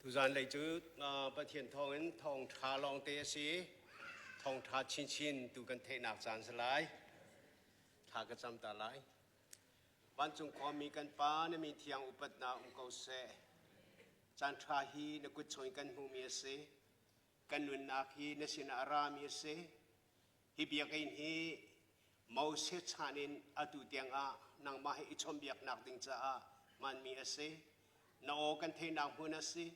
Tuzan lei cu Pathian thawngin thawngṭha lawngte a si. Thawngṭha chinchin tu kan theihnak caan si lai. Thla ka cam ta lai. Vancung khuami kan Pa na min thiang upatnak um ko seh. Caan ṭha hi na kut chung in kan hmuhmi a si. Kan nunnak hi na sinah a rami a si. Hi biakinn hi Moses chan in atu tiangah nangmah he i chawnhbiaknak ding caah hmanmi a si. Na aw kan theihnak hmun a si.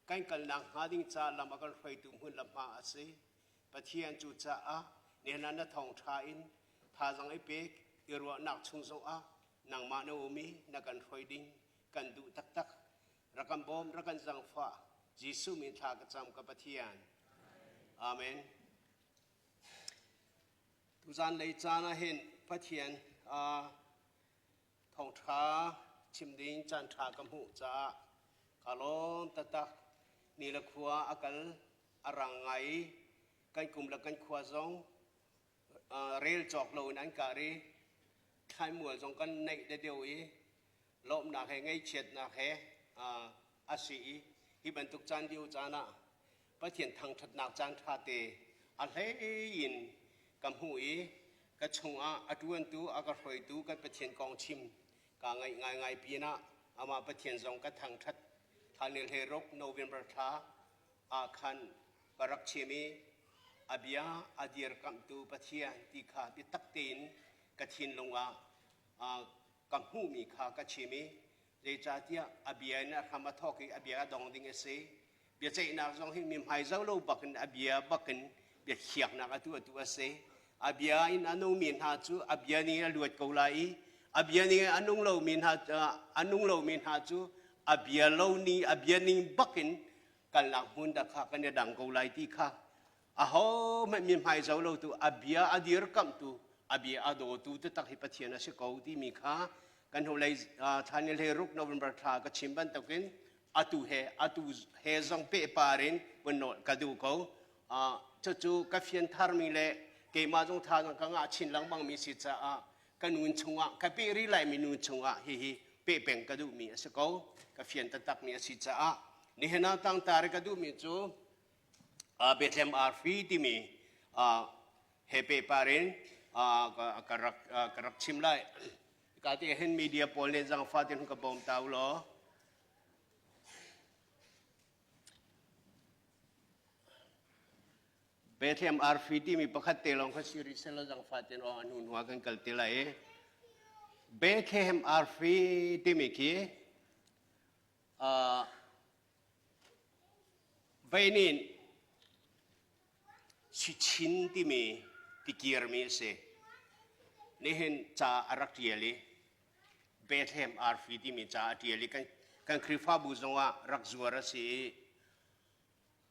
Kan kalnak hnga ding ca lam a kan hruaitu hmun le hma a si. Pathian cu caah nihin ah na thawngṭha in thazaang i pek i ruahnak chung zongah nangmah na um i na kan hruai ding kan duh taktak. Rak kan bawm, rak kan zangfah. Jesuh min thla ka cam ka Pathian. Amen. Tuzan lei caan ah hin Pathian thawngṭha chim ding caan ṭha ka hmuh caah ka lawm taktak. Ni le khua a kal a rang ngai i kan kum le kan khua zong rel cawk loin an kah i thlaimual zong kan neih deuh i lawmhnak he ngaihchiatnak he a si i hi bantuk caan lio caan ah Pathian thangṭhatnak caan ṭhate a hlei in ka hmuh i ka chungah a ṭuantu a ka hruaitu kan Pathian kong chim kaa ngaih ngaingai pinah amah Pathian zong ka thangṭhat. Thla ni 16 November thla ah khan ka rak chim i a bia a dirkamhtu Pathian ti kha biatak tein ka thinlung ah ka hmuhmi kha ka chim i zeicahtiah a bia in a hram a thawk i a bia a dong ding a si. Biaceihnak zong hi mi hmai zo lo bakin a bia bakin biakhiaknak a tuahtu a si. A bia in a nungmi hna cu a bia ning a luat ko lai i a bia ning a nung lomi hna a nung lomi hna cu a bia lo ni a bia ning bakin kalnak hmun dah kha kan i dang ko lai ti kha ahohmanh mi hmai zo lo tu a bia a dirkamhtu a bia a dawtu taktak hi Pathian a si ko timi kha kan hnulei thla ni 16 November thla ka chim bantukin atu he atu he zong pehpar in vun nawl ka duh ko. Cucu ka fian tharmi le keimah zong tha zong ka ngah chin lengmang mi si caah ka nun chungah ka peh rih laimi nun chungah hihi peh peng ka duhmi a si ko. Ka fian taktakmi a si caah nihin ah tangtar ka duhmi cu Bethlehem arfi timi he pehpar in ka rak ka rak chim lai. Ka ti hin media pawl nih zangfah tin ka bawm ta u law. Bethlehem arfi timi pakhat te lawng kha si rih selaw zangfah tin aw anu hnu ah kan kal ti lai i Bethlehem arfi timi khi Veinin Sichin timi tikirmi a si. Nihin ca a rak ṭial i Bethlehem arfi timi ca a ṭial i kan, kan Khrihfabu zongah rak zuar a si i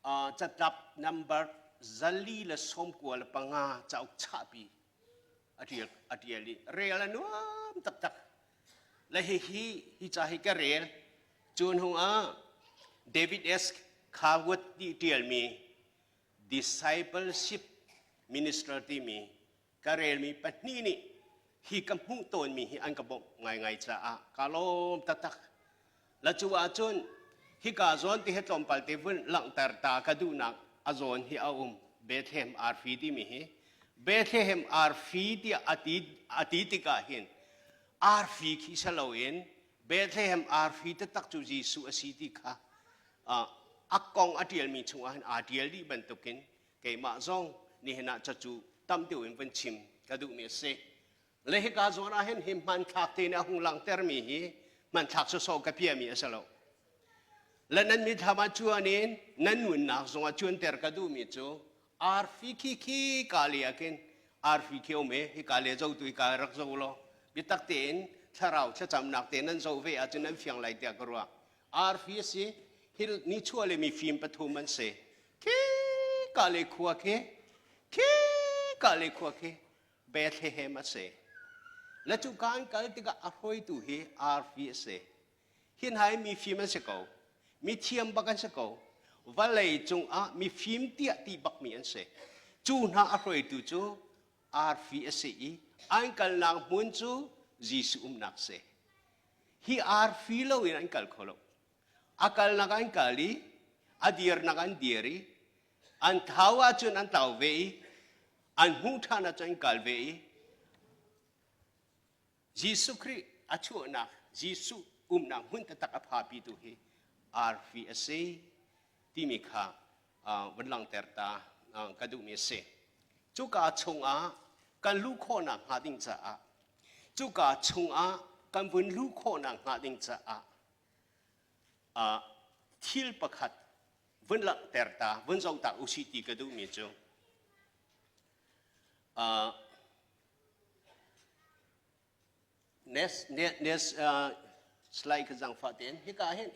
uh, catlap number 495 cauk chahpi a ṭial, a ṭial i rel a nuam taktak. Le hihi hi ca hi ka rel. Cu hnu ah David S. Coward nih ṭialmi Discipleship Minister timi ka relmi pahnih nih hi ka hmuh tawnmi hi an ka bawmh ngaingai caah ka lawm taktak. La cu ahcun hika zawn ti hi tlawmpal te vun langhter ta ka duhnak a zawn hi a um Bethlehem arfi timi hi Bethlehem arfi tiah a ti a ti tikah hin arfi khi si loin Bethlehem arfi taktak cu Jesuh a si ti kha a kong a ṭialmi chungah hin aa ṭial dih bantukin keimah zong nihin ah cacu tam deuh in vun chim ka duhmi a si. Le hika zawn ah hin hi hmanthlak te nih a hung langhtermi hi hmanthlak sawsawh ka piami a si lo. Le nan mithlam ah cuan in nan nunnak zongah cuanter ka duhmi cu arfi khi khi ka le ah khin arfi khi um i hika le zotu hika rak zo law biatak tein thlarau thlacamnak te nan zoh ve ahcun nan fiang lai tiah ka ruah. Arfi a si, hi nichuah le mifim pathum an si. Khi ka le khua khi, khi ka le khua khi Bethlehem a si. Le cuka an kal tikah a hruaitu hi arfi a si. Hi hna hi mifim an si ko. Mithiam bak an si ko. Vawlei cungah mifim tiah ti bakmi an si. Cu hna a hruaitu cu arfi a si i an kalnak hmun cu Jesuh umnak si. Hi arfi loin an kal kho lo. A kalnak an kal i A dirnak an dir i an thau ahcun an tlau ve i an hmuh ṭhan ahcun an kal ve i Jesuh Khrih a chuahnak Jesuh umnak hmun taktak a phapitu hi arfi a si timi kha vun langhter ta ka duhmi a si. Cuka chungah kan luh khawhnak hnga ding caah cuka chungah kan vun luh khawhnak hnga ding caah thil pakhat vun langhter ta vun zoh ta usih ti ka duhmi cu Next, next slide ka zangfah tein hika hin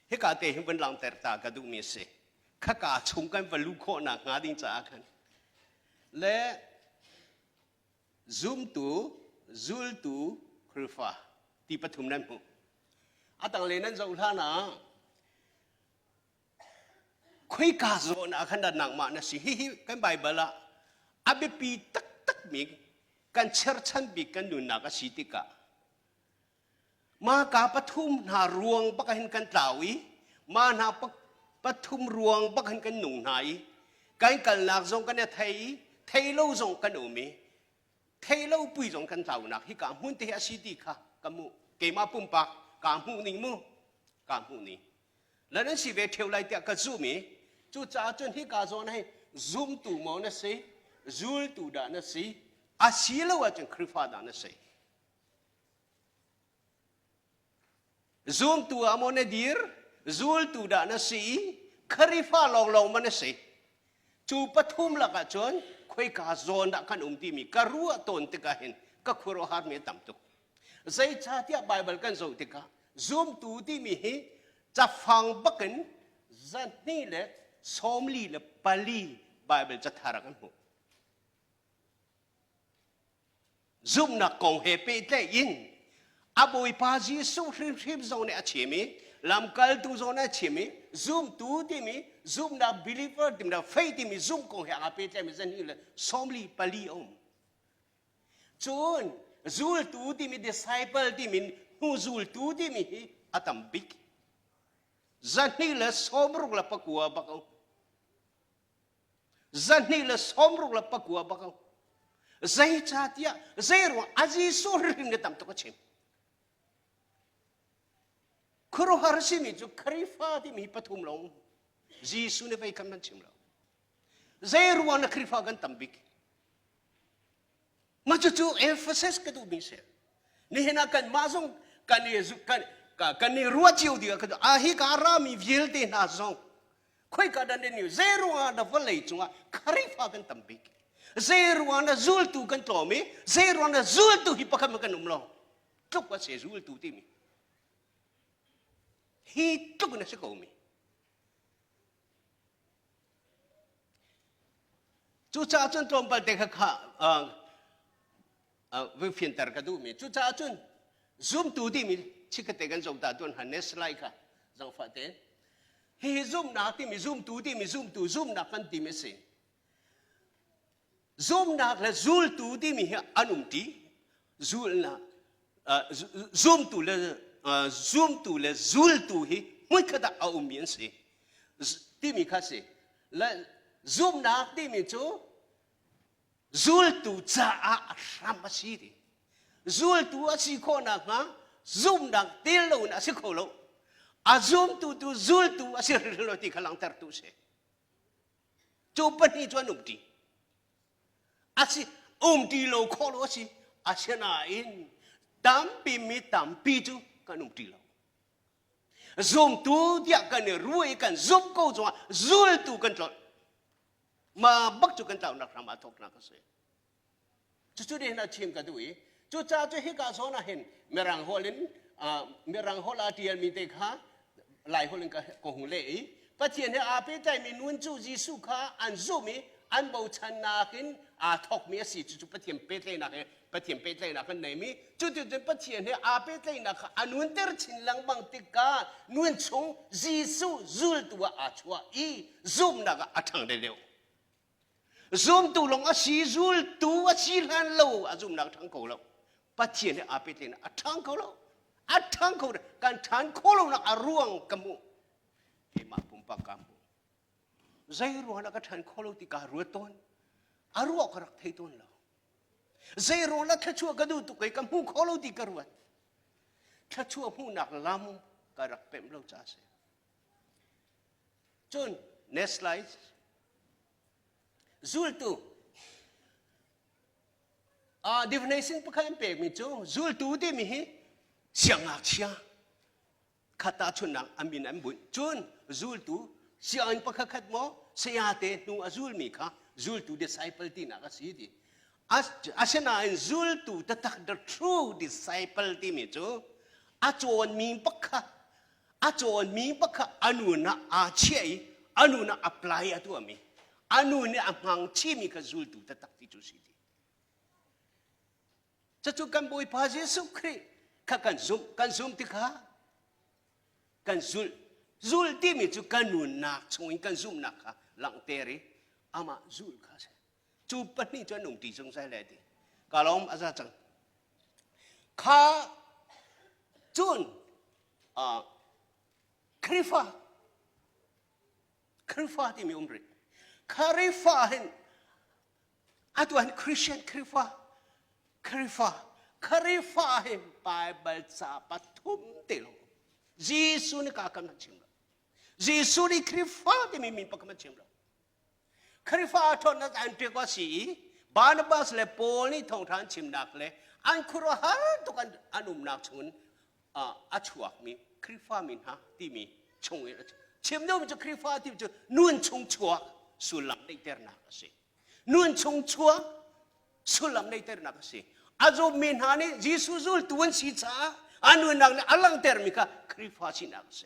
hika te hin vun langhter ta ka duhmi a si. Khaka chung kan va luh khawhnak hnga ding caah khan le zumtu, zultu, Khrihfa ti pathum nan hmuh. A tanglei nan zoh hlan ah Khoika zawn ah khan dah nangmah na si? Hihi kan Baibal ah a biapi taktakmi kan cherchan bik kan nunnak a si tikah mah ka pathum hna ruang bak hin kan tlau i mah hna pathum ruang bak hin kan nung hna i kan kalnak zong kan i thei i thei lo zong kan um i thei lo pui zong kan tlaunak hi ka hmun te hi a si ti kha ka hmuh keimah pumpak ka hmuh ning mu ka hmuh ning Le nan si ve ṭheo lai tiah ka zum i cucaah cun hika zawn hi zumtu maw na si, zultu dah na si, a si lo ahcun Khrihfa dah na si. Zumtu ah maw na dir, zultu dah na si i Khrihfa lawnglawng maw na si. Cu pathum lakah cun khoika zawn dah kan um timi ka ruah tawn tikah hin ka khuaruahharmi a tam tuk. Zeicahtiah Baibal kan zoh tikah zumtu timi hi cafang bakin 244 Baibal cathar ah kan hmuh. Zumhnak kong he pehtlaih in a Bawipa Jesuh hrimhrim zong nih a chim i lamkaltu zong nih a chim i zumtu timi zumhnak believer timi faith timi zumh kong he aa pehtlaihmi 244 a um. Cun zultu timi disciple timi hnu zultu timi hi a tam bik. 269 bak um. 269 bak um. Zeicahtiah zeiruang a Jesuh hrimhrim nih tam tuk a chim. Khuaruahhar simi cu Khrihfa timi pathum lawng Jesuh nih vei khat hmanh chim lo. Zeiruang na Khrihfa kan tam bik? Mah cucu Ephesus ka duhmi si. Nihin ah kanmah zong kan i kan kan i ruah cio ding ah kan ah hi ka rami vialte hna zong khoika dah nan i zei ruangah dah vawlei cungah Khrihfa kan tam bik zei ruangah dah zultu kan tlawm i zei ruangah dah zultu hi pakhat kan um lo tluk a si zultu timi hi tluk in a si ko mi Cucaah cun tlawmpal te kha kha uh, fianter ka duhmi. Cucaah cun zumtu timi chikkate kan zoh ta tuan han next slide kha zangfah te. Hihi zumhnak timi zumtu timi zumtu zumhnak kan timi a si. Zumhnak le zultu timi hi an umti. Zulnak zumtu le zumtu le zultu hi hmunkhat ah a ummi an si timi kha si. Le zumhnak timi cu zultu caah a hram a si ti. Zultu a si khawh nakhnga zumhnak tel loin a si kho lo. A zumtu tu zultu a si hrimhrim lo ti kha langhtertu a si. Cu pahnih cu an umṭi. A si, umṭi lo khawh lo a si. Asinain tampi mi tampi cu kan umṭi lo. Zumtu tiah kan i ruah i kan zumh ko zongah zultu kan tlolh. Mah bak cu kan tlaunak hram aa thawknak a si. Cucu nihin ah chim ka duh i cucaah cu hika zawn ah hin Mirang holh in Mirang holh aa ṭialmi te kha Lai holh in ka hung leh i Pathian he aa pehtlaimi nun cu Jesuh kha an zumh i an bochannak in aa thawkmi a si. Cucu Pathian pehtlaihnak he Pathian pehtlaihnak kan neimi cuticun Pathian he aa pehtlaihnak kha a nunter chin lengmang tikah nun chung Jesuh zultu ah aa chuah i zumhnak ah a ṭhang deuhdeuh. Zumtu lawng a si, zultu a si hlan lo a zumnak a ṭhang kho lo. Pathian he aa pehtlaihnak a ṭhang kho lo. A ṭhang kho kan ṭhan khawh lonak a ruang ka hmuh. Keimah pumpak ka Zei ruang dah ka ṭhan kho lo ti kaa ruat tawn. A ruah ka rak thei tawn lo. Zei ruang dah thluachuah ka duh tuk i ka hmu kho lo ti ka ruat. Thluachuah hmuhnak lam ka rak pemh lo caah a si. Cun next slide. Zultu. Uh, divination pakhat an pekmi cu zultu timi hi siangngakchia khat tahchunhnak a min an bunh. Cun zultu sianginn pakhat khat maw sayate hnu a zulmi kha zultu disciple tinak a si ti. Asinain zultu taktak the true disciple timi cu a cawnmi pakhat a cawnmi pakhat a nun ah aa chiah i a nun ah apply a tuahmi a nu nih a hmang chihmi kha zultu taktak ti cu si ti. Cucu kan Bawipa Jesuh Khrih kha kan zumh, kan zumh tikah kan zulh. Zulh timi cu kan nunnak chungin kan zumhnak kha langhter i amah zulh kha a si. Cu pahnih cu an umṭi zungzal le ti. Ka lawm a za cang. Kha cun uh, Khrihfa Khrihfa timi um rih. Khrihfa hin atu hin Christian Khrihfa Khrihfa Khrihfa hin Bible ca pathum te lo Jesuh nih ka kan chim lo Jesuh nih Khrihfa timi min pakhat chim lo Khrihfa ṭhawnnak an ṭek a si i Barnabas le Paul nih thawngṭha an chimnak le an khuaruahhar tuk an, an umnak chungin a chuakmi Khrihfa mi hna timi chung in chim duhmi cu Khrihfa timi cu nun chung chuak sullam neihternak a si. Nun chung chuak sullam neihternak a si. A zummi hna nih Jesuh zultu an si caah a nunnak nih a langhtermi kha Khrihfa sinak a si.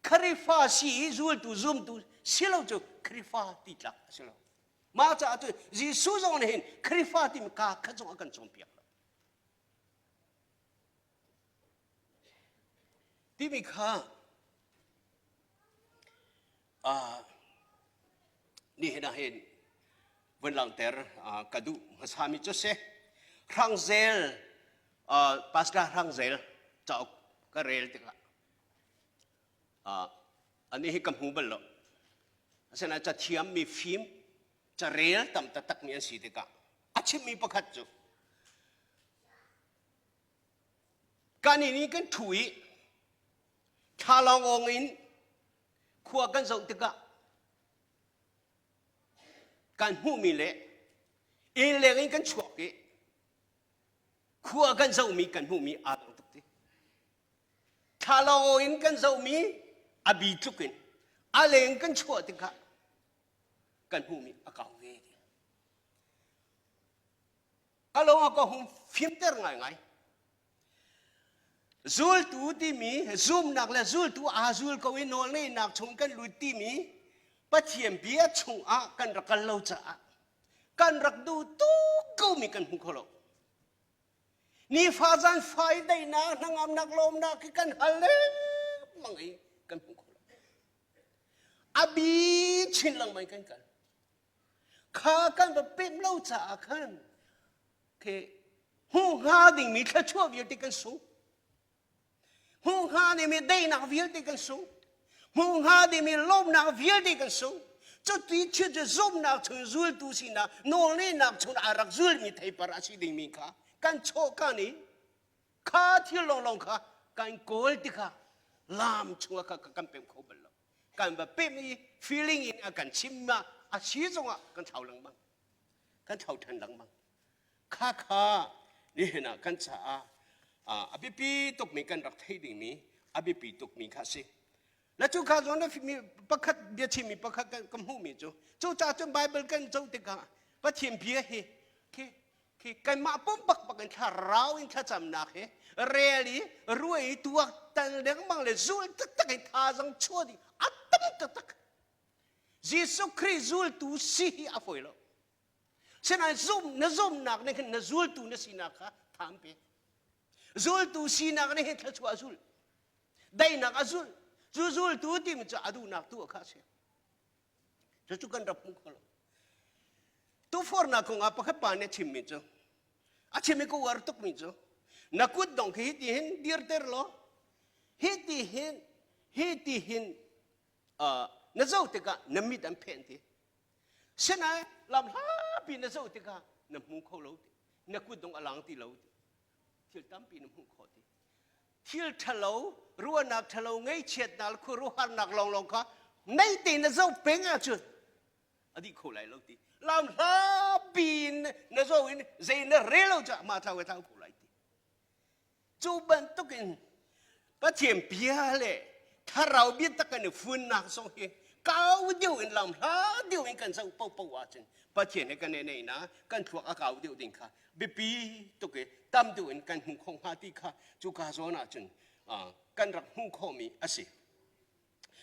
Khrihfa si i zultu zumtu si lo cu Khrihfa ti tlak a si lo. Mah caah cun Jesuh zong nih hin Khrihfa timi kaa khat zong a kan cawnpiak lo. Timi kha uh, nihin ah hin vun langhter uh, ka duh hmasami cu si. Hrangzel, uh, Pastor Hrangzel cauk ka rel tikah uh, ani hi ka hmu bal lo. Asinain cathiam mi fim carel tam taktakmi an si tikah a chimmi pakhat cu kan inn i kan ṭhu i thlalangawng in khua kan zoh tikah kan hmuhmi le inn leng in kan chuak i khua kan zohmi kan hmuhmi aa dang tuk ti. Thlalangawng in kan zohmi a bi tluk in a leng kan chuah tikah kan hmuhmi a kau ve ti. Ka lung a ka hung fimter ngaingai. Zultu timi zumnak le zultu aa zul ko i nawlngeihnak chung kan lut timi Pathian bia chungah kan rak kal lo caah kan rak duh tuk komi kan hmu kho lo. Nifa zan fai daihnak hnangamnak lawmnak khi kan hal lengmang i kan hmu kho lo. A bi chin lengmang kan kal. Kha kan va pemh lo caah khan khi hmuh hnga dingmi thluachuah vialte kan sung. Hmuh hnga dingmi daihnak vialte kan sung. Hmuh hnga dingmi lawmnak vialte kan sung. Cuti thil cu zumhnak chung zultu sinak nawlngeihnak chung a rak zulmi theipar a si dingmi kha kan chawhkan i kha thil lawnglawng kha kan kawl tikah lam chungah kha kan pemh kho bal lo. Kan va pemh i feeling in a kan chim ma a si zongah kan thlau lengmang. Kan thlau ṭhan lengmang. Kha kha nihin ah kan caah a biapi tukmi kan rak theih dingmi a biapi tukmi kha a si. Na cu kha zawn mi pakhat biachimmi pakhat ka hmuhmi cu cucaah cun Bible kan zoh tikah Pathian bia hi khi khi kanmah pumpak bak in thlarau in thlacamnak hi rel i ruai i tuak tan lengmang le zul taktak in thazaang chuah ding a tam taktak. Jesuh Khrih zultu si hi a fawi lo. Sinain zum na zumnak nih hin na zultu na sinak kha tha an pek. Zultu sinak nih hin thluachuah a zulh. Daihnak a zulh. Cu zultu timi cu a duhnak tu kha a si. Cucu kan rak hmu kho lo. Tufornak kong ah pakhat pa nih a chimmi cu a chimmi ka uar tukmi cu na kut dong khi hi ti hin dirter law hi ti hin hi ti hin uh, Na zoh tikah na mit an phen ti. Sinain lam hlapi na zoh tikah na hmu kho lo ti. Na kut dong a lang ti lo ti. Thil tampi na hmuh khawh ti. Thil ṭhalo, ruahnak ṭhalo, ngaihchiatnak le khuaruahharnak lawnglawng kha nei tein na zoh peng ahcun a dih kho lai lo ti. Lam hlapi in na zoh in zei na rel lo caah mah thlau he thlau ko lai ti. Cu bantukin Pathian bia le thlarau biatak kan i funnak zong hi kau deuh in lam hla deuh in kan zoh paohpaoh ahcun Pathian he kan i neihnak kan thluak a kau deuh ding kha biapi tuk i tam deuh in kan hmu kho hnga ti kha cuka zawn ahcun kan rak hmuh khawhmi a si.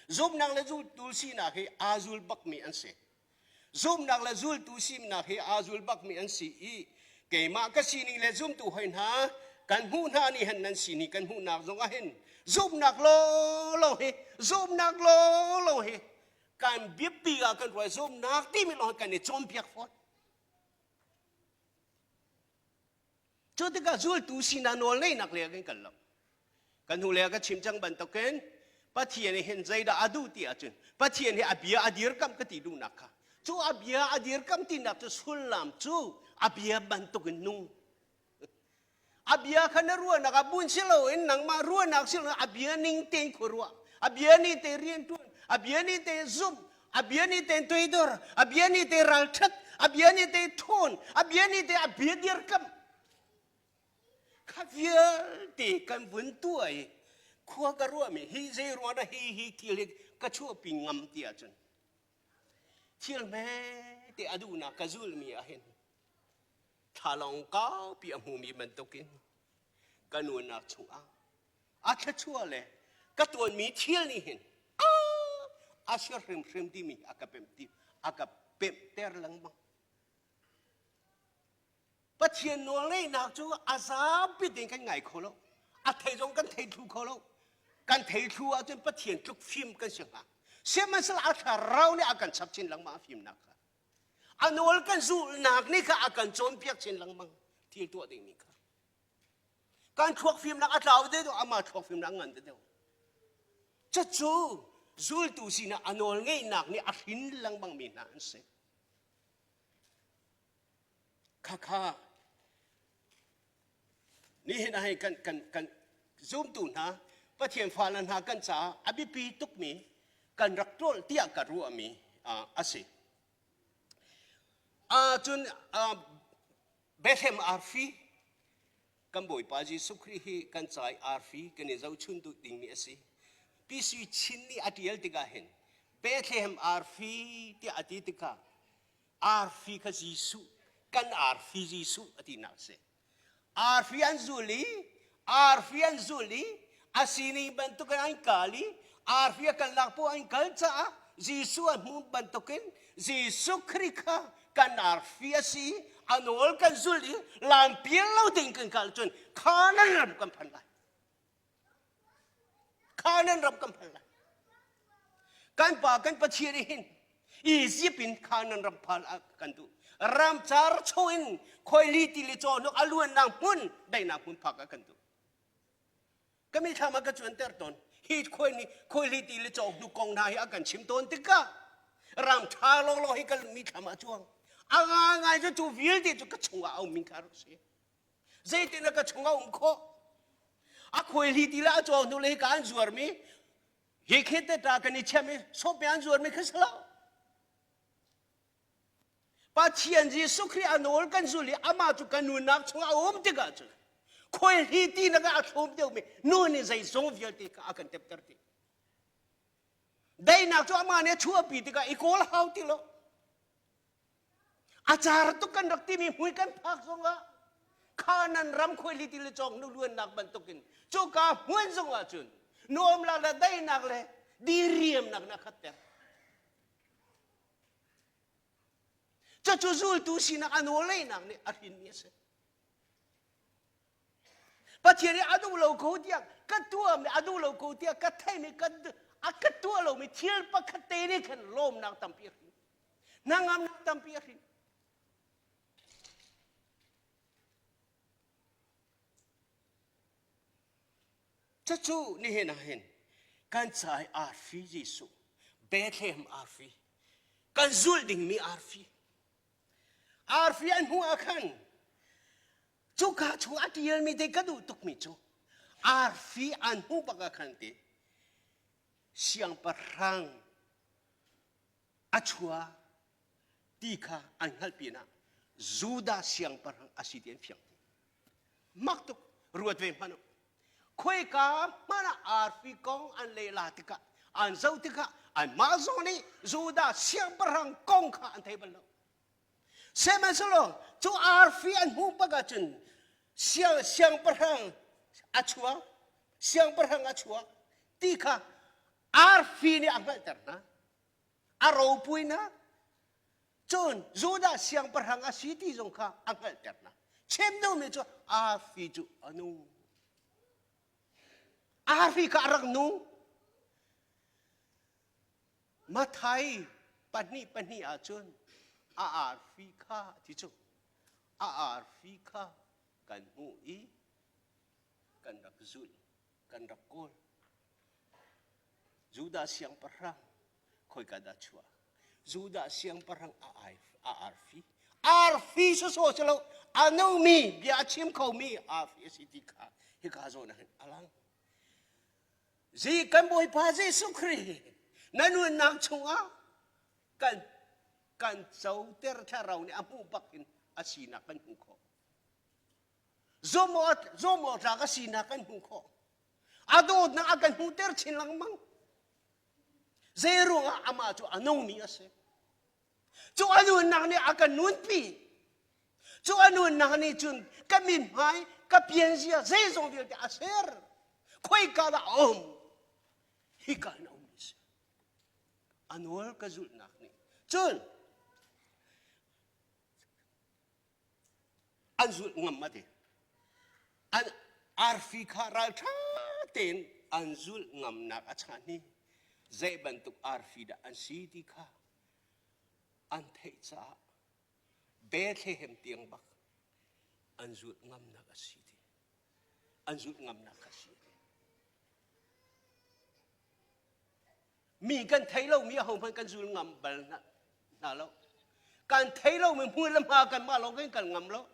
Zumhnak le zultu sinak hi aa zul bakmi an si. Zumhnak le zultu sinak hi aa zul bakmi an si i keimah ka sining le zumtu hoi hna kan hmuh hna nih hin nan sining kan hmuhnak zong ah hin zumhnak lawlaw hi zumhnak lawlaw hi kan biapi ah kan ruai zumhnak timi lawng kan i cawnpiak fawn. Cu tikah zultu sinak nawl ngeihnak lei ah kan kal lo. Kan hnu lei ah ka chim cang bantukin Pathian nih hin zeidah a duh ti ahcun Pathian hi a bia a dirkamh ka ti duhnak kha. Cu a bia a dirkamh tinak cu sullam cu a bia bantukin nung. A bia kha na ruahnak ah bun si loin nangmah ruahnak si loin a bia ning tein khua ruah. A bia ning tein rian ṭuan. A bia ning tein zumh. A bia nih tein toidor, a bia nih tein ralṭhat, a bia nih tein ṭhawn, a bia nih tein a bia dirkamh. Kha vialte kan vun tuah i khua ka ruahmi hi zei ruang dah hi hi thil hi ka chuahpi ngam ti ahcun thil hmete a duhnak ka zulmi ah hin thlalawng kaupi a hmumi bantukin ka nunnak chungah a thluachuah le ka tuanmi thil nih hin a si hrimhrim timi a ka pemh ti a ka pemhter lengmang. Pathian nawlngeihnak cu a zapi tein kan ngai kho lo. A thei zong kan thei thlu kho lo. Kan thei thlu ahcun Pathian tluk fim kan si hnga. Sihmanhsehlaw a thlarau nih a kan chap chin lengmang a fimnak kha. A nawl kan zulhnak nih kha a kan cawnpiak chin lengmang thil tuah dingmi kha. Kan thluak fimnak a tlau deuh amah thluak fimnak a ngan deuh. Cucu zultu sinah a nawl ngeihnak nih a hrin lengmang mi hna an si. Khakha nihin ah hin kan kan kan zumtu hna Pathian fale hna kan caah a biapi tukmi kan rak ṭawl tiah ka ruahmi a si. Cun Bethlehem arfi kan Bawipa Jesuh Khrih hi kan ca i arfi kan i zohchun duh dingmi a si. Pi Sui Chin nih a ṭial tikah hin Bethlehem arfi tiah a ti tikah arfi kha Jesuh kan arfi Jesuh a tinak a si. Arfi an zul i arfi an zul i a sining bantukin an kal i arfi a kalnak poah an kal caah Jesuh a hmuh bantukin Jesuh Khrih kha kan arfi a si a nawl kan zulh i lampial lo ding kan kal cun Canaan ram kan phan lai. Canaan ram kan phan lai. Kan pa kan Pathian hin Egypt in Canaan ram phan kan duh. Ramcar chung in khoili ti le cawhnuk a luannak hmun daihnak hmun phak a kan duh. Ka mithlam a ka cuanter tawn. Hi khoi khoili ti le cawhnuk kong hna hi a kan chim tawn tikah ram ṭha lawlaw hi ka mithlam ah cuang. A ngai cu cu vialte cu ka chungah a ummi kha rak si. Zeitin a ka chungah um khawh? A khuaihli ti le a cawng hnu le hika an zuarmi hi khi te ta kan i chiam i sawpe an zuarmi kha si lo. Pathian Jesuh Khrih a nawl kan zul i amah cu kan nunnak chungah a um tikah cun khuaihli ti nak ah a thlum deuhmi nu nih zeizong vialte kha a kan tepter ti. Daihnak cu amah nih a chuahpi tikah i kawl hau ti lo. A car tuk kan rak timi hmui kan phak zongah Kanan ram khuaili ti le cawk nu luannak bantukin cuka hmun zongah cun nuamnak le daihnak le diriamnak na khatter. Cucu zultu sinak a nawlngeihnak nih a hrinmi a si. Pathian nih a duh lo ko tiah ka tuahmi a duh lo ko tiah ka theimi ka a ka tuah lomi thil pakhat te nih khan lawmnak tampi a hrin. Hnangamnak tampi a hrin. Cucu nihin ah hin kan ca i arfi Jesuh. Bethlehem arfi. Kan zulh dingmi arfi. Arfi an hmuh ah khan cuka chung a ṭialmi te ka duh tukmi cu arfi an hmuh bak ah khan ti siangpahrang a chuah ti kha an hngalh pinah Judah siangpahrang a si ti an fiang ti. Mak tuk ruat ve hmanh u. Khuaika hmanh ah arfi kong an lehla tikah an zoh tikah anmah zong nih Judah siangpahrang kong kha an thei bal lo. Sihmanhsehlaw cu arfi an hmuh bak ahcun siang siangpahrang a chuak siangpahrang a chuak ti kha arfi nih a hngalhter hna. A ropuinak cun Judah siangpahrang a si ti zong kha a hngalhter hna. Chim duhmi cu arfi cu a nung. Arfi kha a rak nung. Mathai pahnih pahnih ahcun a arfi kha ti cu a arfi kha kan hmuh i kan rak zulh kan rak kawl. Judah siangpahrang khoika dah chuah? Judah siangpahrang a, a arfi. Arfi sawsawh si lo, a nungmi, bia a chim khomi arfi a si ti kha hika zawn ah hin a lang. Zi kan Bawipa Jesuh Khrih na nunnak chungah kan kan coter thlarau nih a hmuh bak in a sinak kan hmuh khawh. Zumh awk tlak a sinak kan hmuh khawh. A dawtnak a kan hmuhter chin lengmang. Zei ruangah amah cu a nungmi a si. Cu a nunnak nih a kan nunpi. Cu a nunnak nih cun ka mithmai, ka pianzia zeizong vialte a ser. Khoika dah a um? Hika in a um a si. A nawl ka zulhnak nih. Cun an zulh ngam a ti. An arfi kha ralṭha tein an zulh ngamnak a chan hi zei bantuk arfi dah an si ti kha an theih caah Bethlehem tiang bak an zulh ngamnak a si ti. An zulh ngamnak a si ti. Mi kan thei lomi ahohmanh kan zul ngam bal hna lo. Kan thei lomi hmun le hma kanmah lawng kan kal ngam lo.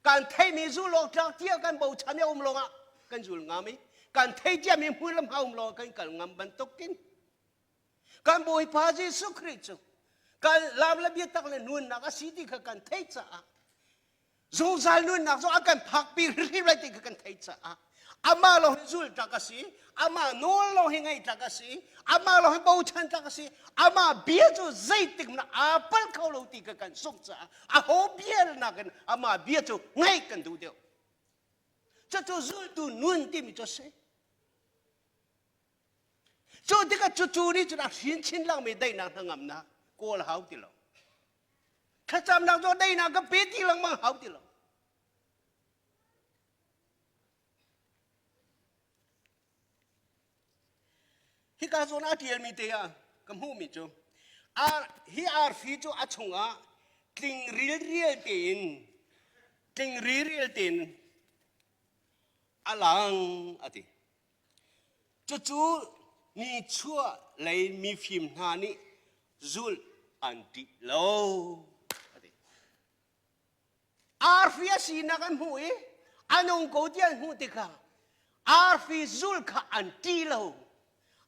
Kan theimi zul awk tlak tiah kan bochan i a um lawngah kan zul ngam i kan thei ciami hmun le hma um lawngah kan kal ngam bantukin kan Bawipa Jesuh Khrih cu kan lam le biatak le nunnak a si ti kha kan theih caah zungzal nunnak zong a kan phakpi hrimhrim lai ti kha kan theih caah amah lawng hi zul tlak a si amah nawl lawng hi ngaih tlak a si amah lawng hi bochan tlak a si amah bia cu zeitik hmanh aa palh kho lo ti kha kan zumh caah aho bia nakin amah bia cu ngaih kan duh deuh cucu zultu nun timi cu a si Cu tikah cucu nih cun a hrin chin langmi daihnak hnangamnak kawl hau ti lo. Thlacamnak cu daihnak ka pe ti lengmang hau ti lo. Hika zawn a ṭialmi te ah ka hmuhmi cu ar, hi arfi cu a chungah tling rilrial tein tling rilrial tein a lang a ti. Cucu nichuah lei mifim hna nih zulh an ṭih lo. A ti. Arfi a sinak an hmuh i a nung ko ti an hmuh tikah arfi zulh kha an ṭih lo.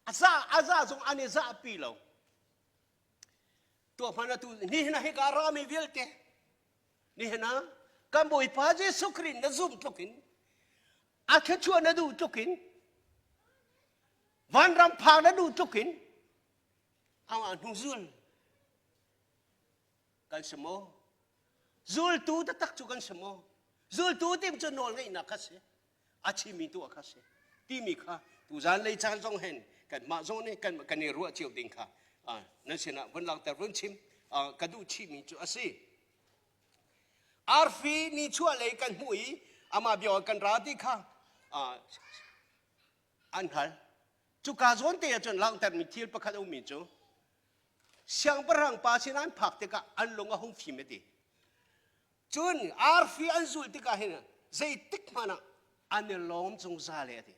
A za a za zong an i zahpi lo. Tuah hmanh atu nihin ah hika rami vialte nihin ah kan Bawipa Jesuh Khrih na zumh tluk in a thluachuah na duh tluk in vanram phak na duh tluk in amah hnu zul kan si maw zultu taktak cu kan si maw zultu tim cu nawl ngeihnak kha si a chimmi tu kha si timi kha tuzan lei caan zong hen kanmah zong nih kan kan i ruah cio ding kha nan sinah vun langhter vun chim ka duh chihmi cu a si Arfi nichuah lei kan hmuh i amah bia kan ra ti kha an hal. Cuka zawn te ahcun langhtermi thil pakhat a ummi cu siangpahrang pa sin an phak tikah an lung a hung fim a ti. Cun arfi an zulh tikah hin zeitik hmanh ah an i lawm zungzal e a ti.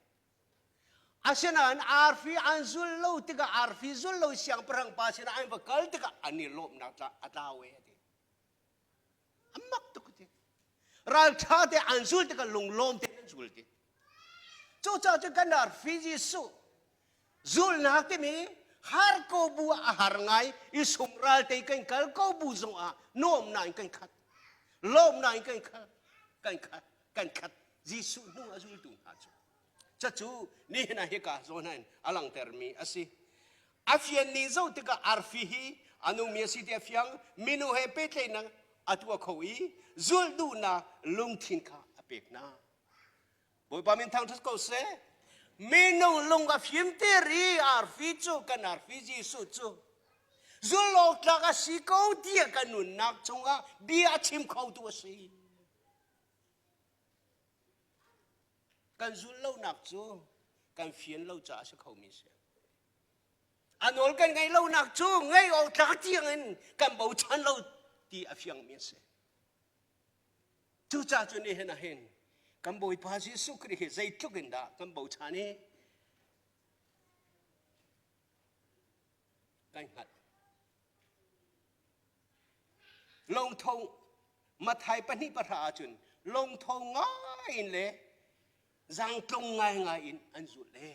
Asinain arfi an zul lo tikah arfi zul lo siangpahrang pa sinah an va kal tikah an i lawmhnak a tlau e a ti. A mak tuk ti. Ralṭha te an zul tikah lunglawm te an zul ti. Cucaah cun kan arfi Jesuh zulnak timi har ko bu ah a har ngai i sungral te kan kal ko bu zongah nuamnak in kan khat. Lawmnak in kan khat. Kan khat. Kan khat. Jesuh hnu a zultu hna cu. Cucu nihin ah hika zawn hin a langhtermi a si. A fian ning zoh tikah arfi hi a nungmi a si ti a fiang. Minu he pehtlaihnak a tuah kho i zulh duhnak lungthin kha a pek hna. Bawipa min thangṭhat ko seh. Minung lung a fimter i arfi cu kan arfi Jesuh cu zulh awk tlak a si ko tiah kan nunnak chungah bia a chim khotu a si. Kan zulh lonak cu kan fian lo caah a si khomi a si. A nawl kan ngaih lonak cu ngaih awk tlak tiangin kan bochan lo ti a fiangmi a si. Cucaah cu nihin ah hin kan Bawipa Jesuh Khrih hi zeitluk in dah kan bochan i kan hngalh. Lungtho Mathai 2:10 ahcun lungtho ngai in le zangtlung ngaingai in an zulh le.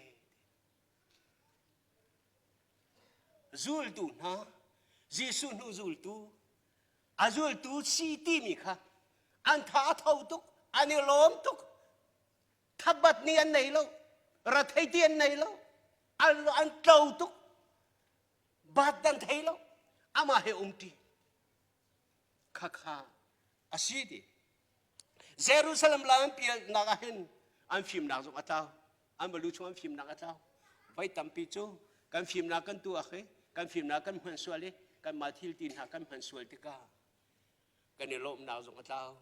Zultu hna, Jesuh hnu zultu, a zultu si timi kha an tha a tho tuk, an i lawm tuk, thabat ni an nei lo, rathei ti an nei lo, an, an tlo tuk, bat dan thei lo, amah he umṭi. Khakha a si ti. Jerusalem lam pialnak ah hin an fimnak zong a tlau. An balu chung an fimnak a tlau. Voi tampi cu kan fimnak kan tuak i kan fimnak kan hman sual i kanmah thil ti hna kan hman sual tikah kan i lawmhnak zong a tlau.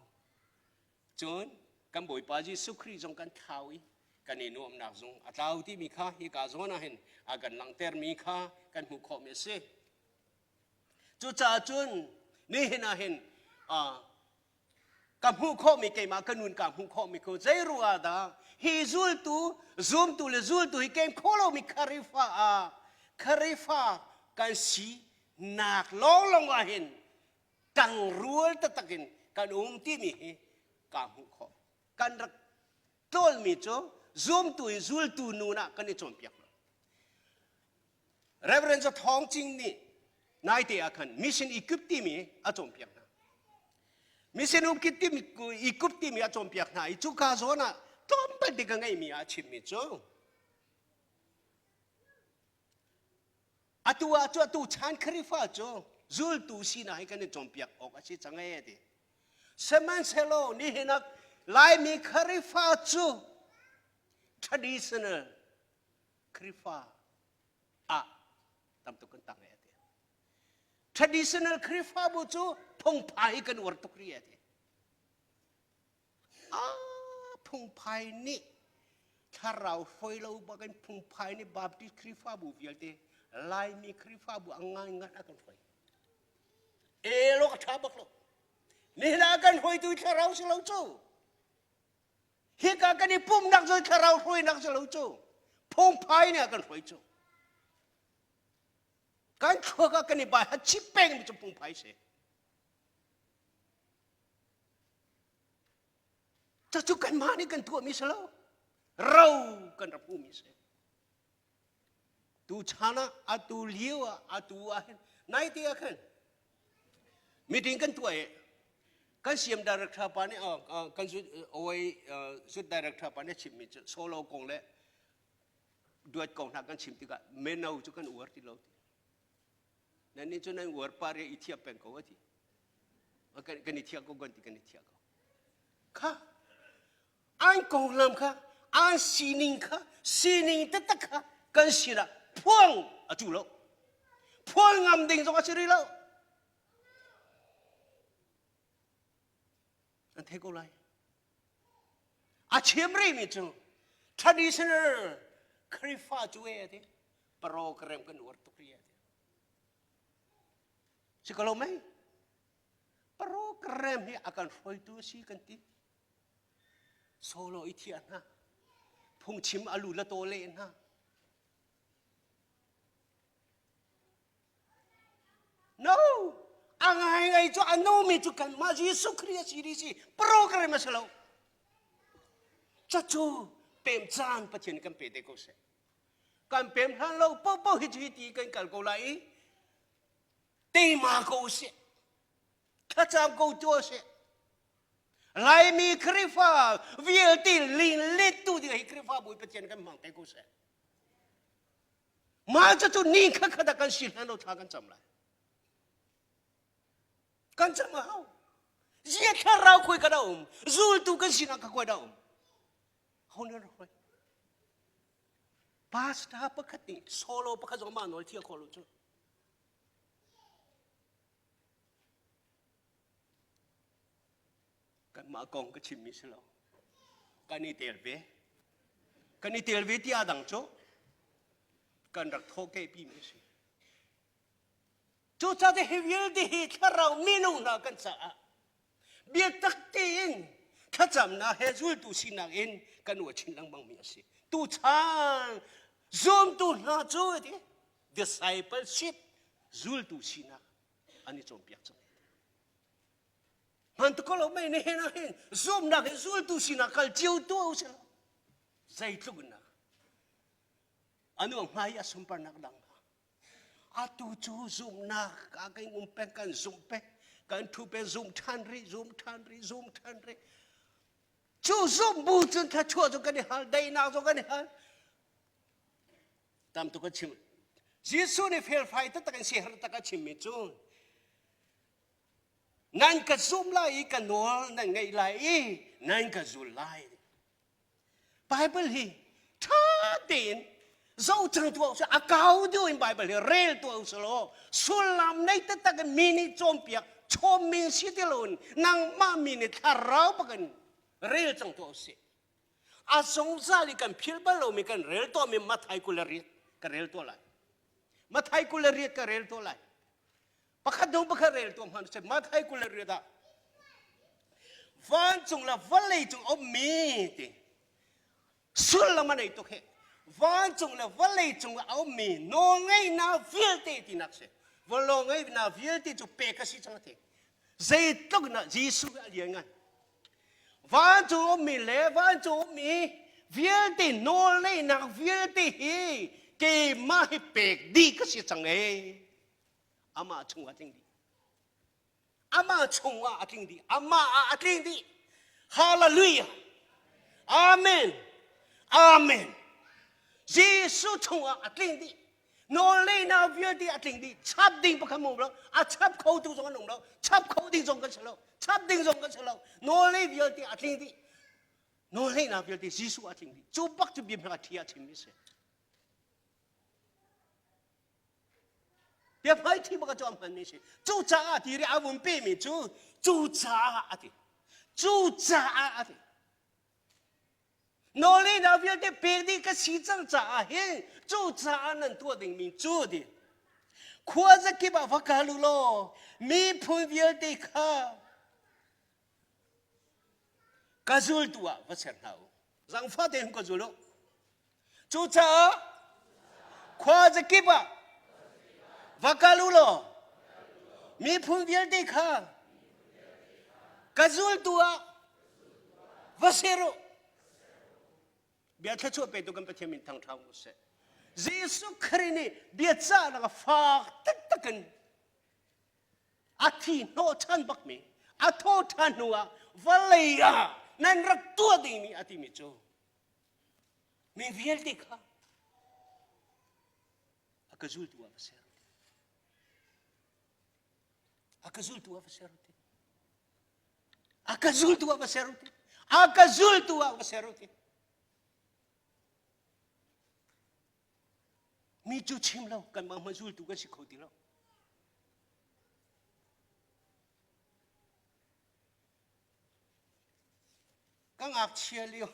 Cun kan Bawipa Jesuh Khrih zong kan thlau i kan i nuamhnak zong a tlau timi kha hika zawn ah hin a kan langhtermi kha kan hmuh khawhmi a si. Cucaah cun nihin ah hin ka hmuh khawhmi keimah ka nun ka hmuh khawhmi cu zei ruah dah hi zultu zumtu le zultu hi kem kho lomi Kharifa ah Kharifa kan si nak lawnglawng ah hin tangrual taktak in kan um timi hi ka hmuh khawh. Kan rak tlawlmi cu zumtu in zultu nun ah kan i cawnpiak lo. Reverend Za Thawng Cing nih naite ah khan mission equip timi a cawnpiak hna. Mission equip timi, equip timi a cawnpiak hna i cuka zawn ah tlawmpal te ka ngeihmi ah a chimmi cu Atu ah cu atu chan Khrihfa cu zultu sinak hi kan i cawnpiak awk a si cang ee ti. Sihmanhsehlaw nihin ah Laimi Khrihfa cu traditional Khrihfa ah tam tuk kan tang ee ti. Traditional Khrihfabu cu phungphai hi kan uar tuk rih ee ti. Ah, phungphai nih thlarau hruai lo bakin phungphai nih Baptist Khrihfabu vialte Laimi Khrihfabu a ngan a kan hruai. Elo a ṭha bak lo. Nihin ah kan hruaitu thlarau si lo cu. Hika kan i pumhnak cu thlarau hruainak si lo cu. Phungphai nih a kan hruai cu. Kan thluak ah kan i bai ha chip peng mi cu phungphai si. Cucu kanmah nih kan tuahmi si lo. Ro kan rak hmuhmi si. Tu chan ah atu lio ah atu ah hin naite ah khan meeting kan tuah i kan siam director pa nih kan zut oi zut director pa nih chimmi cu solo kong le duat kong hna kan chim tikah meno cu kan uar ti lo ti. Nan nih cu nan uar par i thiap peng ko a ti. Kan i thiah ko kan ti kan i thiah ko. Kha an konglam kha an sining kha sining taktak kha kan sinah phuang a cu lo. Phuang ngam ding zong a si rih lo. An thei ko lai. A chim rihmi cu traditional Khrihfa cu e a ti. Program kan uar tuk rih a ti. Si ko lo mei? Program hi a kan hruaitu a si kan ti. Solo i thiah hna. Phungchim a lu la taw le hna. Ngaingai cu a nungmi cu kanmah Jesuh Khrih a si dih si program a si lo. Cucu pem caan Pathian kan pe te ko seh. Kan pem hlan lo popo hi cu hi ti kan kal ko lai i teima ko usih. Thlacam ko tuah usih. Laimi Khrihfa vialte linglet tu ding hi Khrihfa Bawi Pathian kan hmang te ko seh. Mah cu ni kha khat kan si hlan lo thla kan cam lai. Kan cam a hau. Zia thlarau khui ka da um. Zultu kan sinak ka koi da um. Ho ne rak hoi. Pastor pakhat nih solo pakhat zong mah nawl thia kho lo cu. Kanmah kong ka chimmi si lo. Kan i tel ve. Kan i tel ve ti a dang cu kan rak thawhkehpi mi a si. Cucaah hi vialte hi thlarau minung hna kan caah biatak tein thlacamnak he zultu sinak in kan uah chin lengmang mi a si. Tuchan zumtu hna cu ti discipleship zultu sinak an i cawnpiak cang. Hman tuk ko lo mei nihin ah hin zumnak hi zultu sinak kal cio tu u sih zeitluk in anu hmai a sunparnak dang atu cu zumhnak a kan um peng kan zumh peng kan thu peng zum ṭhan rih zum ṭhan rih zum ṭhan rih cu zumh bu cun thluachuah cu kan i hal daihnak cu kan i hal tam tuk a chim Jesuh nih felfai taktak in siaherh tak a chimmi cu nan ka zum lai i ka nawl nan ngaih lai i nan ka zul lai Bible hi ṭha tein zoh cang tuah usih a kau deuh in Bible hi rel tuah usih law sullam nei taktak in mi nih cawnpiak chawmmi si ti loin nangmah mi nih thlarau bakin rel cang tuah usih a zungzal i kan philh bal lomi kan rel tuahmi Mathai 28 ka rel tuah lai Mathai 28 ka rel tuah lai pakhat dong pakhat rel tuah hmanh seh Mathai 28 ah vancung le vawlei cung ummi ti sullam a nei tuk hi vancung le vawlei cung a ummi nawlngeihnak vialte tinak si nawlngeihnak vialte cu pek a si cang a ti zeitluk na Jesuh a lian ngan vancung ummi le vancung ummi vialte nawlngeihnak vialte hi keimah hi pek dih ka si cang ee amah chungah tling dih amah chungah a tling dih amah ah a tling dih hallelujah amen amen Jesuh chungah a tling dih nawlngeihnak vialte a tling dih chap ding pakhat um lo a chap kho tu zong an um lo chap kho ding zong kan si lo chap ding zong kan si lo nawlngeih vialte a tling dih nawlngeihnak vialte Jesuh a tling dih cu bak cu bia hmang a thi a chimmi si Biahmai thi bak cu a hmanmi si. Cucaah ti ri a vun pemi cu cucaah a ti. Cucaah a ti. Nawlngeihnak vialte pek dih ka si cang caah hin cucaah nan tuah dingmi cu ti. Khua zakip ah va kal u law miphun vialte kha ka zultu ah va ser hna u. Zangfah tein ka zul u. Cucaah khua zakip ah va kal u law miphun vialte kha ka zultu ah va ser u. Bia thluachuah petu kan Pathian min thangṭha u sih. Jesuh Khrih nih biacahnak a fak taktak in a thi hnawhchan bakmi a thaw ṭhan hnu ah vawlei ah nan rak tuah dingmi a timi cu mi vialte kha a ka zultu ah va ser a ka zultu ah va ser ti a ka zultu ah va ser ti a ka zultu ah va ser ti Mi cu chim lo kanmah hmanh zultu kan si kho ti lo. Ka ngakchia lio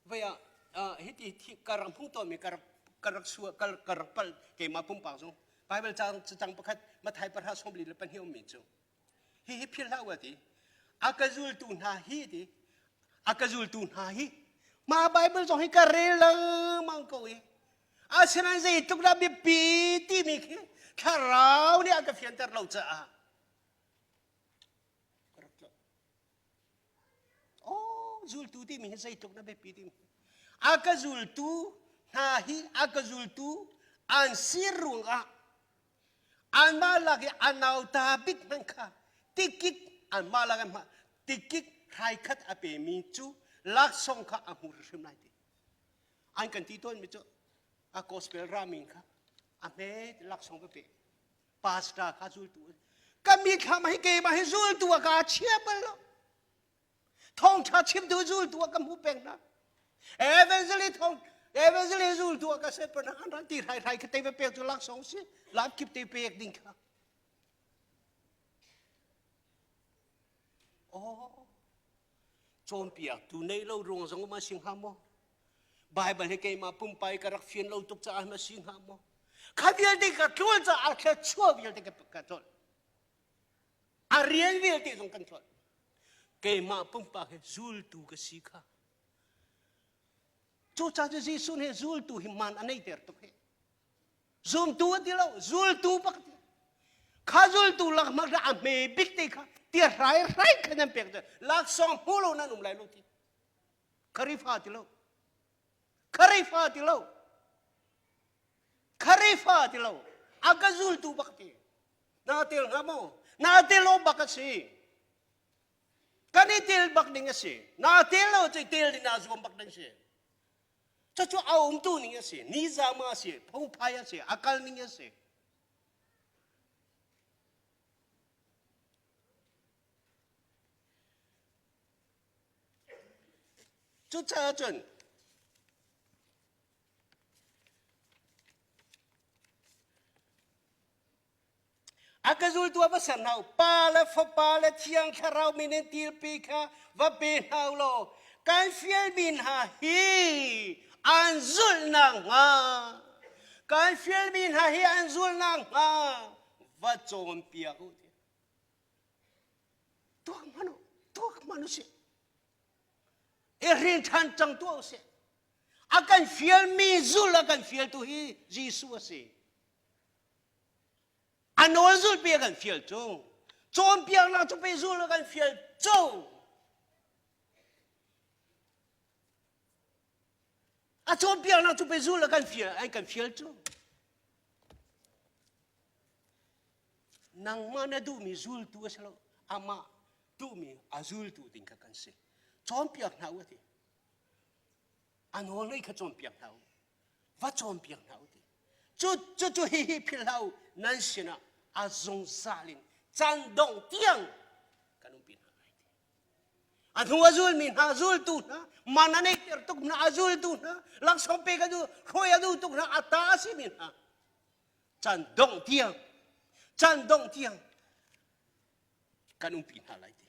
vei ah hiti thi ka rak hmuh tawnmi ka rak ka rak sua ka ka rak palh keimah pumpak zong Bible cang cacang pakhat Mathai pahra 42 ummi cu Hihi philh hlah u a ti. A ka zultu hna hi ti. A ka zultu hna hi. Mah Bible zong hi ka rel lengmang ko i. Asinain zeitluk dah biapi timi khi thlarau nih a ka fianter lo caah. Zultu timi hi zeitluk na biapi timi. A ka zultu hna hi a ka zultu an sir ruangah anmah lak i a nauta bik hmanh kha tikik anmah lak i tikik hraikhat a pemi cu laksawng kha a hmu hrimhrim lai ti. An kan ti tawnmi cu a gospel ramin kha a hme laksawng va pe. Pastor kha zultu ka mithlam hi keimah hi zultu a ka chia bal lo. Thawngṭha chimtu zultu ah ka hmu peng hna. Evangelist thawng Evangelist zultu ah ka se pernah an ran ti hrai hrai kha te pek cu laksawng si lam kip te pek ding kha. Oh, cawnpiaktu nei lo ruang zong ma si hnga maw? Bible hi keimah pumpai ka rak fian lo tuk caah ma si hnga maw? Kha vialte ka tlul caah thluachuah vialte ka ka tlol. A rian vialte zong kan tlol. Keimah pumpak hi zultu ka si kha. Cucaah cu Jesuh nih zultu hi man a neiter tuk hi. Zumtu a ti lo, zultu bak ti. Kha zultu lak hmak a hme bik te kha tia hrai hrai kha nan pek laksawng hmu lo nan um lai lo ti. Kharifa ti lo. Kharifa ti lo. Kharifa ti lo. A ka zultu bak ti. Na tel hnga maw? Na tel lo bak a si. Kan i tel bak ding a si. Na tel lo cu tel ding naa zuam bak ding si. Cucu a umtu ning a si. Nizama a si. Phungphai a si. A kal ning a si. Cucaah cun A ka zultu a va ser hna u. Pa le Fapa le Thiang Thlarau min in tilpi kha va pe hna u law kan fialmi hna hi an zulh nakhnga kan fialmi hna hi an zulh nakhnga va cawnpiak u ti. Tuak hmanh u, tuak hmanh u sih. I hrin ṭhan cang tuah u sih. A kan fialmi zul a kan fialtu hi Jesuh a si. A nawl zulpi a kan fial cu. Cawnpiaknak cu pe zul a kan fial cu. A cawnpiaknak cu pe zul a kan fial an kan fial cu. Nangmah na duhmi zultu a si lo. Amah duhmi a zultu ding kha kan si. Cawnpiak hna u a ti. A nawl ngei kha cawnpiak hna u. Va cawnpiak hna u ti. Cu cu cu hihi philh hlah u nan sinah a zungzal in caan dongh tiang kan umpi hna lai ti. A hnu a zulmi hna zultu hna man a neihter tuk hna a zultu hna laksawng pe ka duh hruai a duh tuk hna a ta a simi hna caan dongh tiang caan dongh tiang kan umpi hna lai ti.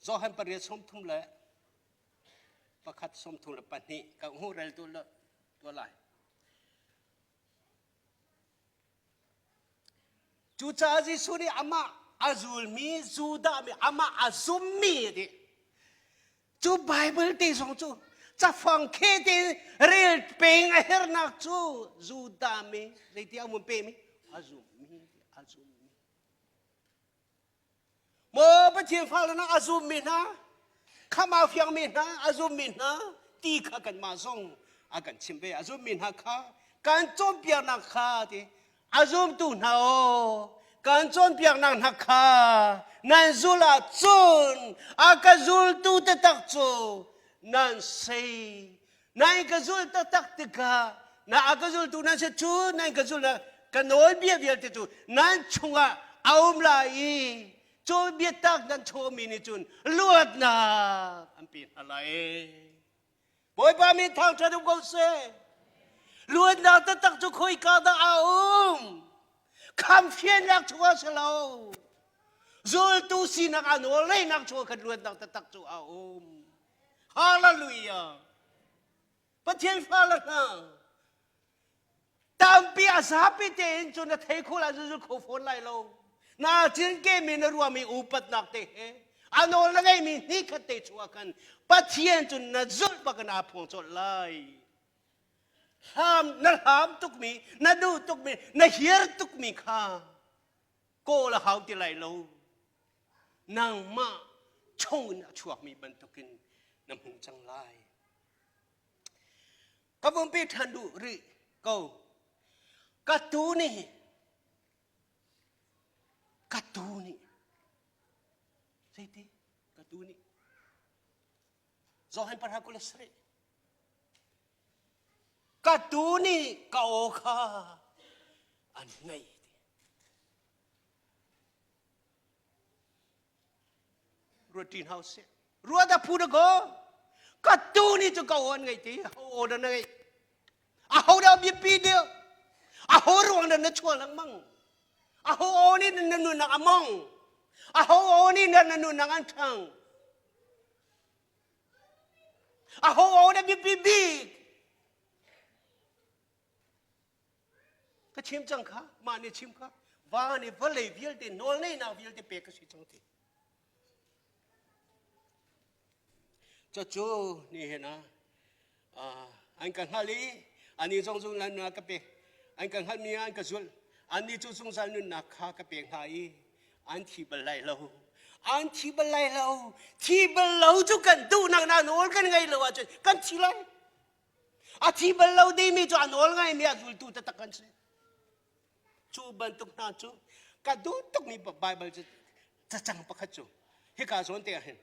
Johan pariat sawmthum le pakhat sawmthum le pahnih ka hmu rel tu lai. Cucaah Jesuh nih amah a zulmi Judah mi amah a zummi a ti. Cu Bible te zong cu cafang khe te rel peng a hernak cu Judah mi zeiti a mun pe mi a zummi a zummi. Maw Pathian fale hna a zummi hna, khamh fiangmi hna, a zummi hna ti kha kanmah zong a kan chimh ve. A zummi hna kha kan cawnpiaknak kha ti a zumtu hna aw kan cawnpiaknak hna kha nan zul ahcun a ka zultu taktak cu nan si. Nan ka zul taktak tikah na a ka zultu nan si cu nan ka zul ka nawlbia vialte cu nan chungah a um lai i cu biatak nan chawmi nih cun luatnak an pe hna lai. Bawipa min thangṭhat um ko seh. Luatnak taktak cu khoika dah a um? Khamfiannak chungah si lo. Zultu sinak a nawlngeihnak chungah khan luatnak taktak cu a um. Hallelujah! Pathian fale hna, tampi a zapi tein cu na thei kho lai zul kho fawn lai lo. Na cinke mi na ruahmi upatnak te he. A nawl na ngeimi hnikhat te chung ah khan Pathian cu na zulh bak in aa phuang colh lai. Hlam na hlam tukmi, na duh tukmi, na hiar tukmi kha kawl a hau ti lai lo. Nangmah chung in a chuakmi bantukin na hmu cang lai. Ka vumpi ṭhan duh rih ko. Ka tu nih ka tu nih zeiti ka tu nih Johan pahra 27 ka tu nih ka aw kha an ngaih ti Ruat ṭin hau seh. Ruat a phu da ko. Ka tu nih cu ka aw an ngaih ti. Ho aw dah na ngaih? A ho dah biapi deuh? A ho ruang dah na chuah lengmang? A ho aw nih na nunnak a mong? A ho aw nih na nunnak an ṭhang? A ho aw dah biapi bik? Ka chim cang kha, mah nih chim kha, va nih vawlei vialte nawlngeihnak vialte pek ka si cang ti. Cucu ni hin ah an ka hngalh i ani zong zungzal nunnak ka pek. An ka hngalhmi ah an ka zulh. Annih cu zungzal nunnak kha ka pek hna i an thi bal lai lo. An thi bal lai lo. Thi bal lo cu kan duhnak na nawl kan ngei lo ahcun kan thi lai. A thi bal lo dingmi cu a nawl ngaimi a zultu taktak kan si. Cu bantuk hna cu ka duh tukmi Baibal cu cacang pakhat cu hika zawn te ah hin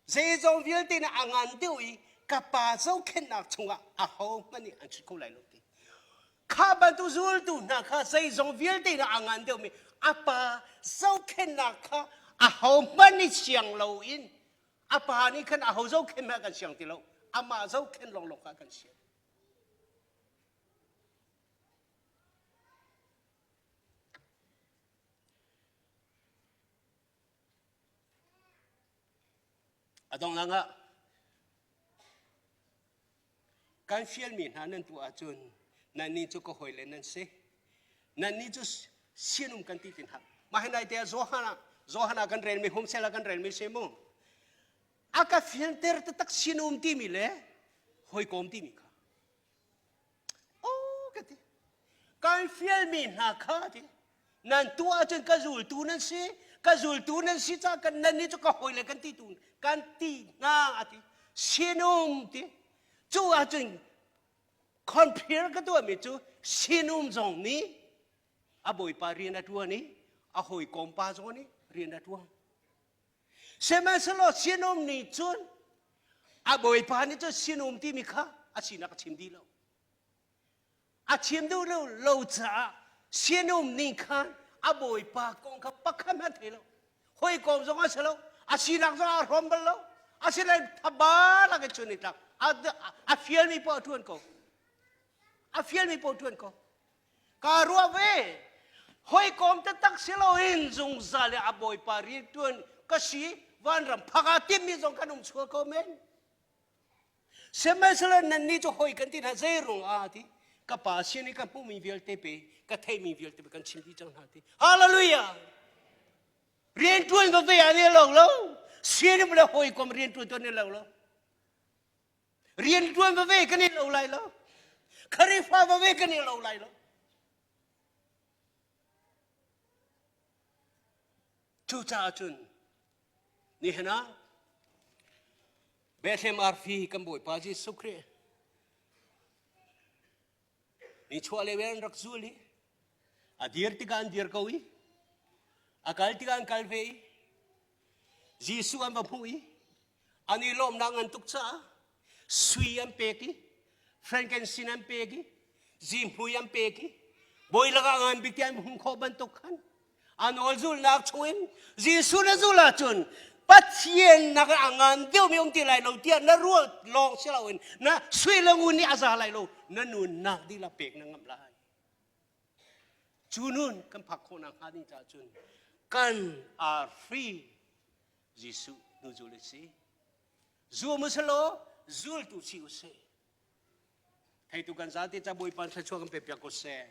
zeizong vialte nih a ngan deuh i ka pa zohkhenhnak chungah ahohmanh nih an chut kho lai lo ti. Kha bantuk zultu hna kha zeizong vialte nih a ngan deuhmi a pa zohkhenhnak kha ahohmanh nih siang loin A pa nih khan aho zohkhenh hmanh a kan siang ti lo. Amah zohkhenh lawnglawng kha a kan siang. A donghnak ah kan fialmi hna nan tuah ahcun nannih cu ka hawile nan si. Nannih cu sinum kan ti ti hna. Mah hi naite ah Johan ah Johan ah kan relmi Humsel ah kan relmi si mu. A ka fianter taktak sinum timi le hawikom timi kha. Oh ka ti. Kan fialmi hna kha ti. Nan tuah ahcun ka zultu nan si. Ka zultu nan si caah kan nan nih cu ka hawile kan ti tu kan ti hna a ti. Sinum ti. Cu ahcun Compare ka tuahmi cu sinum zong nih a bawipa rian a ṭuan i a hawikom pa zong nih rian a ṭuan. Sihmanhsehlaw sinum nih cun a bawipa nih cun sinum timi kha a sinak a chim dih lo. A chim duh lo, lo caah sinum nih khan a bawipa kong kha pakhat hmanh thei lo. Hawikom zong a si lo, a sinak zong aa hrawm bal lo. Asinain thaba lak in chun i tlak. A fialmi poah a ṭuan ko. A fialmi poah ṭuan ko. Kaa ruah ve. Hawikom taktak si loin zungzal i a bawipa rian ṭuan ka si vanram phak ah timmi zong kan um chuak ko men. Sihmanhsehlaw nannih cu hawi kan ti hna zeirung ah ti ka pa sin i ka hmuhmi vialte pe ka theihmi vialte pe kan chim dih cang hna ti. Hallelujah! Rianṭuan va ve ah ne lo lo. Sinim le hawikom rianṭuan tuan ne lo lo. Rianṭuan va ve kan i lo lai lo. Kharifa va ve kan i lo lai lo. Cucaah cun nihin ah Bethlehem arfi kan Bawipa Jesuh Khrih nichuah le an rak zul i a dir tikah an dir ko i a kal tikah an kal ve i Jesuh an va hmuh i an i lawmnak ngan tuk caah sui an pek i frankincense an pek i zihmui an pek i bawi lakah ngan bik ti an hmuh khawh bantuk khan a nawl zulnak chungin Jesuh na zul ahcun Pathian nak a ngan deuhmi um ti lai lo tiah na ruah lawng si loin na sui le ngun nih a za lai lo na nunnak dihlak pek na ngamh lai. Cu nun kan phak khawhnak hnga ding caah cun kan arfi Jesuh nu zul a si. Zum u selaw zultu si u sih. Theitu kan zate ca Bawipa thluachuah kan pe piak ko seh.